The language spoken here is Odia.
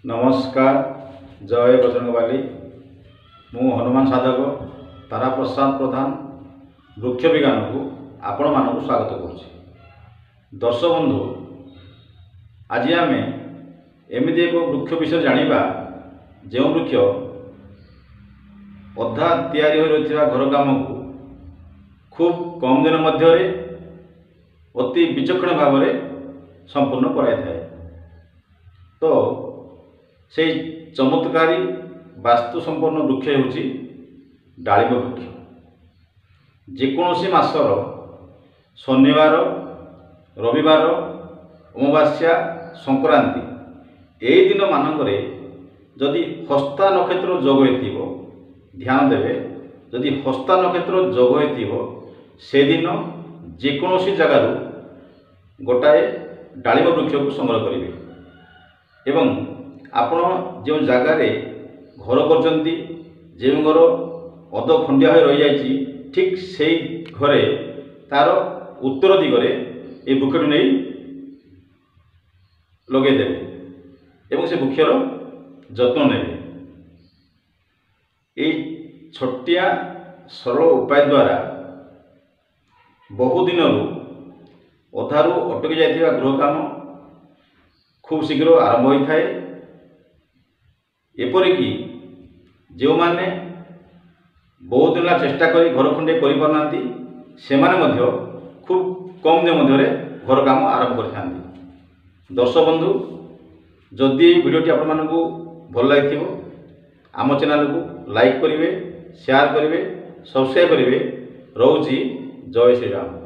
ନମସ୍କାର, ଜୟ ବଜରଙ୍ଗବାଲି। ମୁଁ ହନୁମାନ ସାଧକ ତାରାପ୍ରସାଦ ପ୍ରଧାନ ବୃକ୍ଷ ବିଜ୍ଞାନକୁ ଆପଣମାନଙ୍କୁ ସ୍ୱାଗତ କରୁଛି। ଦର୍ଶକ ବନ୍ଧୁ, ଆଜି ଆମେ ଏମିତି ଏକ ବୃକ୍ଷ ବିଷୟରେ ଜାଣିବା, ଯେଉଁ ବୃକ୍ଷ ଅଧା ତିଆରି ହୋଇ ରହିଥିବା ଘର କାମକୁ ଖୁବ୍ କମ୍ ଦିନ ମଧ୍ୟରେ ଅତି ବିଚକ୍ଷଣ ଭାବରେ ସମ୍ପୂର୍ଣ୍ଣ କରାଇଥାଏ। ତ ସେଇ ଚମତ୍କାରୀ ବାସ୍ତୁ ସମ୍ପନ୍ନ ବୃକ୍ଷ ହେଉଛି ଡାଳିମ୍ବ ବୃକ୍ଷ। ଯେକୌଣସି ମାସର ଶନିବାର, ରବିବାର, ଅମାବାସ୍ୟା, ସଂକ୍ରାନ୍ତି ଏଇ ଦିନମାନଙ୍କରେ ଯଦି ହସ୍ତା ନକ୍ଷତ୍ର ଯୋଗ ହେଇଥିବ, ଧ୍ୟାନ ଦେବେ, ଯଦି ହସ୍ତା ନକ୍ଷତ୍ର ଯୋଗ ହେଇଥିବ, ସେଦିନ ଯେକୌଣସି ଜାଗାରୁ ଗୋଟାଏ ଡାଳିମ୍ବ ବୃକ୍ଷକୁ ସଂଗ୍ରହ କରିବେ ଏବଂ ଆପଣ ଯେଉଁ ଜାଗାରେ ଘର କରିଛନ୍ତି, ଯେଉଁ ଘର ଅଧ ଖଣ୍ଡିଆ ହୋଇ ରହିଯାଇଛି, ଠିକ୍ ସେଇ ଘରେ ତା'ର ଉତ୍ତର ଦିଗରେ এই ବୃକ୍ଷଟି ନେଇ ଲଗାଇଦେବେ ଏବଂ ସେ ବୃକ୍ଷର ଯତ୍ନ ନେବେ। ଏଇ ଛୋଟିଆ ସରଳ ଉପାୟ ଦ୍ୱାରା ବହୁ ଦିନରୁ ଅଧାରୁ ଅଟକି ଯାଇଥିବା ଗୃହ କାମ ଖୁବ୍ ଶୀଘ୍ର ଆରମ୍ଭ ହୋଇଥାଏ। ଏପରିକି ଯେଉଁମାନେ ବହୁତ ଦିନ ହେଲା ଚେଷ୍ଟା କରି ଘର ଖଣ୍ଡିଏ କରିପାରୁନାହାନ୍ତି, ସେମାନେ ମଧ୍ୟ ଖୁବ୍ କମ୍ ଦିନ ମଧ୍ୟରେ ଘର କାମ ଆରମ୍ଭ କରିଥାନ୍ତି। ଦର୍ଶକ ବନ୍ଧୁ, ଯଦି ଏହି ଭିଡ଼ିଓଟି ଆପଣମାନଙ୍କୁ ଭଲ ଲାଗିଥିବ, ଆମ ଚ୍ୟାନେଲକୁ ଲାଇକ୍ କରିବେ, ସେୟାର କରିବେ, ସବସ୍କ୍ରାଇବ୍ କରିବେ। ରହୁଛି, ଜୟ ଶ୍ରୀରାମ।